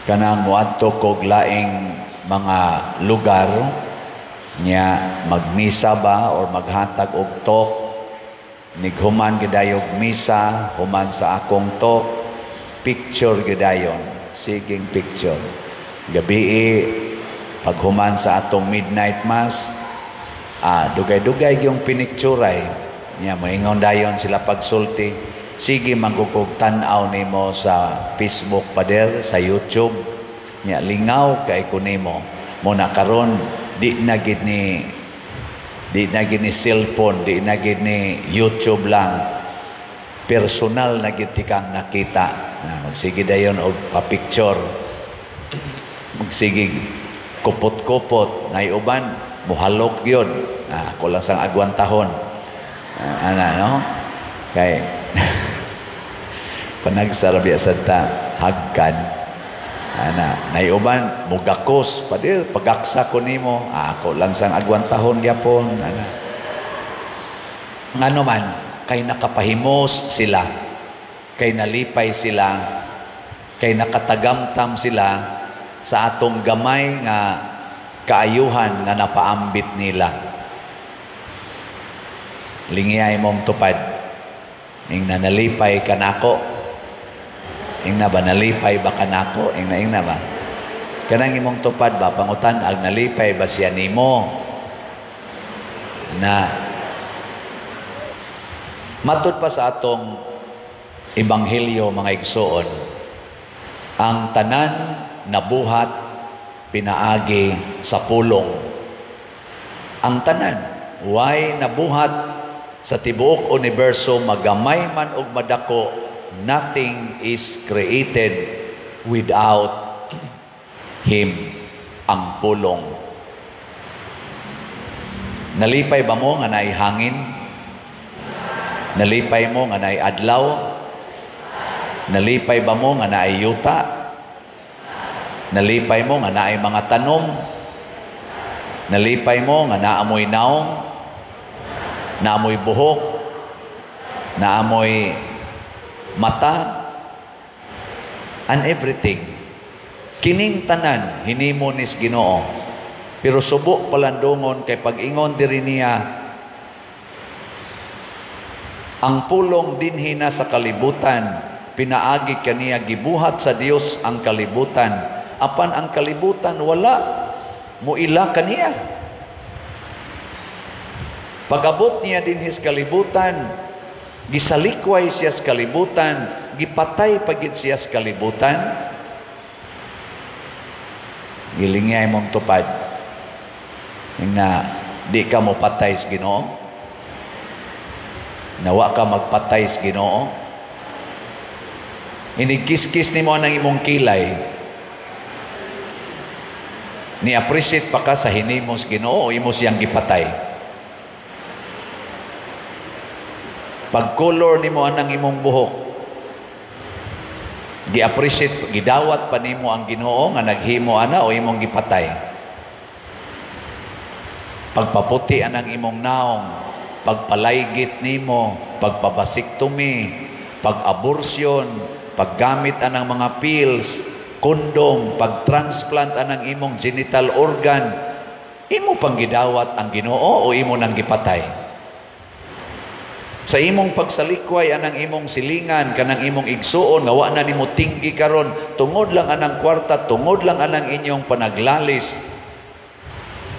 Kanang moadto kog laing mga lugar nya, magmisa ba or maghatag og talk, nighuman gidayog misa, human sa akong talk, picture gidayon, siging picture. Gabii, paghuman sa atong midnight mass, dugay-dugay yung pinicturay nya. Moingon dayon sila pagsulti, "Sige manggugog tan-aw nimo sa Facebook, pader, sa YouTube." Nya lingaw kay ko nimo mo na karon. Di na gid ni cellphone, di na gid ni YouTube lang, personal na gid kang nakita na magsige dayon og pa-picture, magsige kupot-kupot na uban muhalok yun. Ako lang sang agwantahon, ana, no? Kay panagsarabi sa ta hagkan ana, naiuban mugakos, "Pader, pagaksa ko nimo." Ako lang sang agwantahon gyapon ana. Ngano man kay nakapahimos sila, kay nalipay sila, kay nakatagamtam sila sa atong gamay nga kaayuhan nga napaambit nila. Lingiyay mong tupad. Ingna, "Nalipay kanako?" Ingna ba, "Nalipay ba kanako?" Ingna, ingna ba? Kanang imong tupad ba, pangutan ag nalipay ba siya nimo? Na matud pa sa atong ebanghelyo, mga igsoon, ang tanan nabuhat pinaagi sa pulong. Ang tanan, way nabuhat sa tibuok universo, magamay man og madako, nothing is created without Him, ang pulong. Nalipay ba mo nga naay hangin? Nalipay mo nga naay adlaw? Nalipay ba mo nga naay yuta? Nalipay mo nga naay mga tanom? Nalipay mo nga naamoy naong? Naamoy buhok? Naamoy mata? And everything. Kining tanan hinimo nis Ginoo. Pero subo palandungon kay pag-ingon diri niya, ang pulong dinhi na sa kalibutan, pinaagi kaniya gibuhat sa Dios ang kalibutan, apan ang kalibutan wala muila kaniya. Pag-abot niya dinhi sa kalibutan, gisalikway siya sa kalibutan, gipatay pagid siya sa kalibutan. Gilingay mong tupad. Nga di ka mo patay sa Ginoo. Nawa ka magpatay sa Ginoo. Inigkiskis nimo ang imong kilay. Ni-appreciate pa ka sa hinimo sa Ginoo o imo siyang gipatay? Pag-color nimo anang imong buhok, gi-appreciate, gidawat pa nimo ang Ginoo nga naghimo ana o imong gipatay? Pagpaputi anang imong naong, pagpalaygit nimo, pagpabasiktomy, pag-abortion, paggamit anang mga pills, kondom, pag-transplant anang imong genital organ, imo pang gidawat ang Ginoo o imo nang gipatay? Sa imong pagsalikway anang imong silingan, kanang imong igsuon nga wa na nimo tinggi karon, tungod lang anang kwarta, tungod lang anang inyong panaglalis.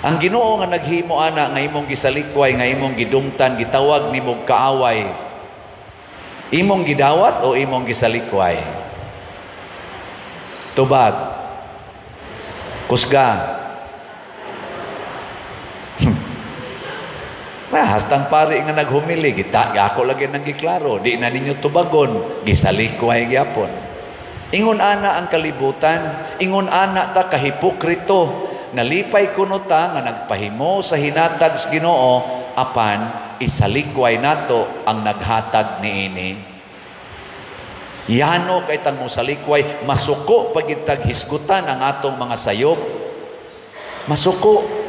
Ang Ginoo nga naghimo ana nga imong gisalikway, nga imong gidumtan, gitawag nimo kaaway, imong gidawat o imong gisalikway? Tubag. Kusga. Na, hastang pari nga naghumili, gita, ako lagi nang giklaro, di na ninyo tubagon, gisalikway gyapon. Ingon ana ang kalibutan, ingon ana ta kahipokrito, nalipay kuno ta nga nagpahimo sa hinatag sa Ginoo, apan isalikway nato ang naghatag niini. Yano kay tang mosalikway, masuko pagitag hisgutan ang atong mga sayop. Masuko.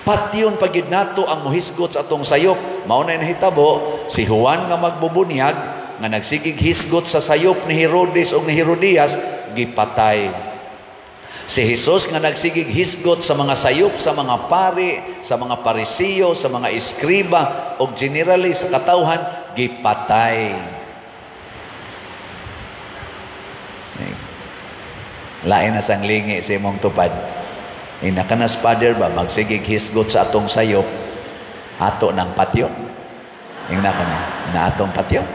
Patyon pagid nato ang mohisgot sa atong sayop. Mao na nahitabo si Juan nga magbubunyag, nga nagsigig hisgot sa sayop ni Herodes o ni Herodias, gipatay. Si Jesus nga nagsigig hisgot sa mga sayop sa mga pari, sa mga Parisiyo, sa mga eskriba o generally sa katawhan, gipatay. Lain na sang lingi sa imong tupad. Inakanas father ba magsigig hisgot sa atong sayop, ato ng patyon. Ingna ka na, na atong patyon.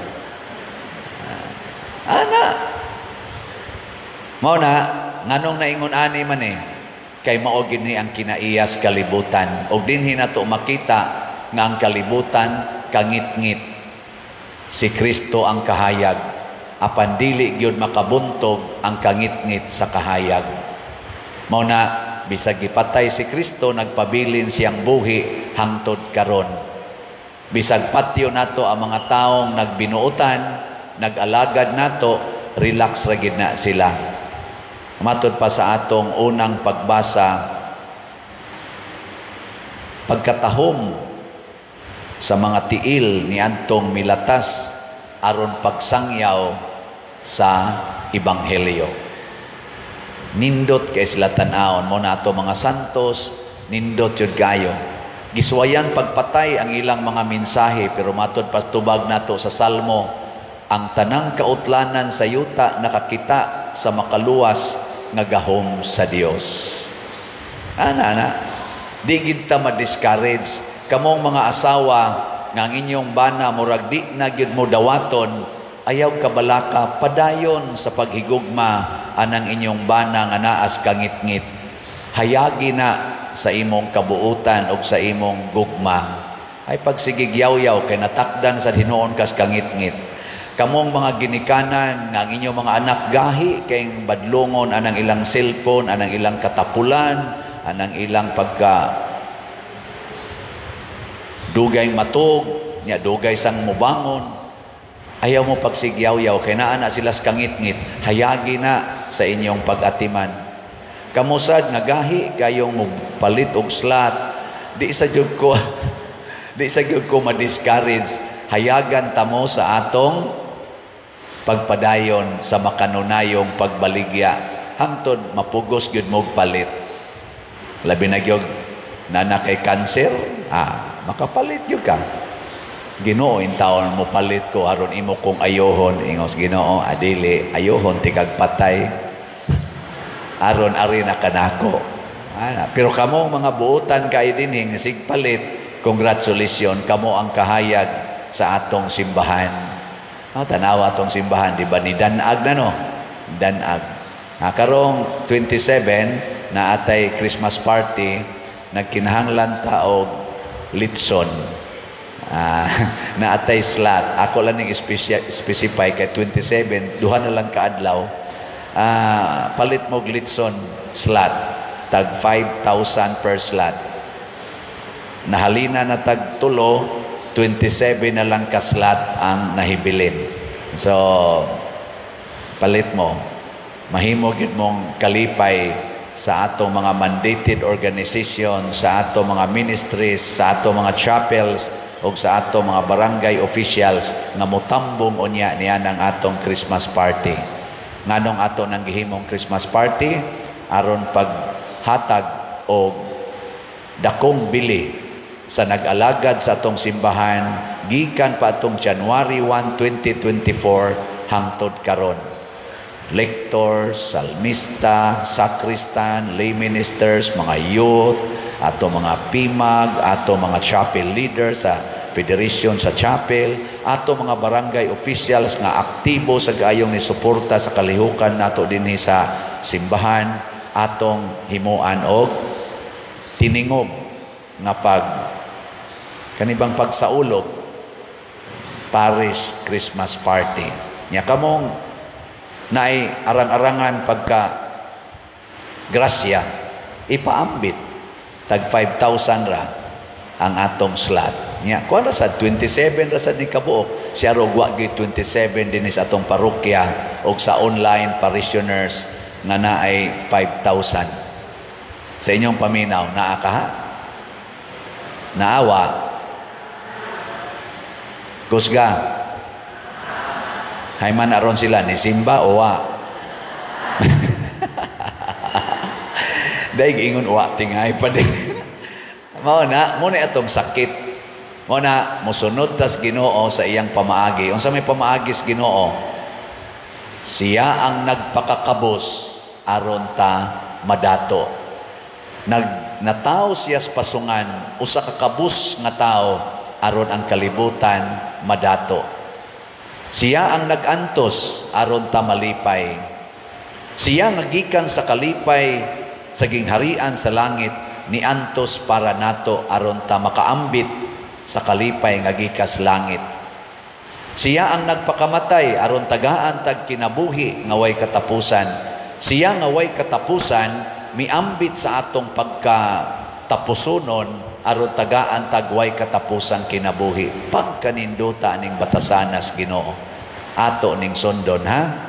Ana. Mao na nganong naingon ani man eh, kay mao gid ni ang kinaiyas kalibutan. Og dinhi nato makita nga ang kalibutan kangitngit. Si Kristo ang kahayag, apan dili gyud makabuntog ang kangitngit sa kahayag. Mao na bisag gipatay si Kristo, nagpabilin siyang buhi hangtod karon. Bisag patyo nato ang mga taong nagbinuotan, nag-alagad nato, relax ra gid na sila. Matod pa sa atong unang pagbasa, pagkatahom sa mga tiil ni antong milatas aron pagsangyaw sa ebanghelyo. Nindot kay sila tan-awon mo na ato mga santos, nindot jud kayo. Giswayan pagpatay ang ilang mga mensahe, pero matod pas tubag nato sa Salmo, ang tanang kautlanan sa yuta nakakita sa makaluwas nga gahom sa Dios. Ana ana, di gid ta ma-discourage. Kamong mga asawa nga ang inyong bana murag di na gyud mo dawaton, ayaw kabalaka, padayon sa paghigugma anang inyong bana nga naas kangitngit. Hayagi na sa imong kabuutan o sa imong gugma. Ay pagsigig yaw-yaw kay natakdan sa hinuon kas kangitngit. Kamong mga ginikanan nga ang inyong mga anak gahi kay badlongon anang ilang cellphone, anang ilang katapulan, anang ilang pagka dugay matug, nya dugay sang mubangon. Ayaw mo pagsigyaw-yaw kay naa na sila sa kangitngit, hayagi na sa inyong pag-atiman. Kamusad nga gahi kayong mopalit og slot, di sa jud ko di sa jud ko ma-discourage. Hayagan tamo sa atong pagpadayon sa makanunayong pagbaligya hangtod mapugos gyud mo palit. Labi na gyud na kay cancer, makapalit gyud ka. Ginoo, intawon mo palit ko aron imo kong ayohon. Ingos Ginoo, adili ayohon tikag patay aron ari na kanako. Pero kamo mga buotan kay dinhi sigpalit, congratulations, kamo ang kahayag sa atong simbahan. Tanawa atong simbahan, di ba ni danag na no? Danag. Karong 27 na atay Christmas party, nagkinahanglan ta og litson. Na atay slot. Ako lang ning specify kay 27, duha na lang kaadlaw. Palit mo og litson slot, tag 5,000 per slot. Nahalina na tag tulo, 27 na lang ka slot ang nahibilin. So palit mo, mahimo gyud mong kalipay sa atong mga mandated organization, sa atong mga ministries, sa atong mga chapels, o sa atong mga barangay officials nga motambong unya niya ng atong Christmas party. Nganong ato nang gihimong Christmas party? Aron paghatag og dakong bili sa nag-alagad sa atong simbahan gikan pa atong January 1, 2024 hangtod karon. Lectors, salmista, sacristan, lay ministers, mga youth, ato mga PIMAG, ato mga chapel leaders sa federation sa chapel, ato mga barangay officials nga aktibo sa gaayong ni suporta sa kalihukan nato dinhi sa simbahan, atong himuan og tiningob nga pag kanibang pagsaulog parish Christmas party. Nya kamong naay arang-arangan pagka grasya, ipaambit tag 5,000 ra ang atong slot. Nya kuan ra sad 27 ra sad ni kabuok. Siya ro wa gyud 27 dinhi sa atong parokya og sa online parishioners nga naay 5,000. Sa inyong paminaw, naa ka ha? Naawa? Kusga? Hay man aron sila ni simba o wa. Dahil ingon wa tingay pa din. Mao na, mo na atong sakit. Mao na mosunod tas Ginoo sa iyang pamaagi. Unsa may pamaagi sa Ginoo? Siya ang nagpakakabos aron ta madato. Natawo siya sa pasungan usa ka kabus nga tawo aron ang kalibutan madato. Siya ang nagantos aron ta malipay. Siya nga gikan sa kalipay sa gingharian sa langit niantos para nato aron ta makaambit sa kalipay nga gikas langit. Siya ang nagpakamatay aron tagaan tag kinabuhi nga way katapusan. Siya nga way katapusan miambit sa atong pagkatapusonon aron tagaan tag way katapusang kinabuhi. Pagkaninduta ning batasanas Ginoo. Ato ning sundon, ha?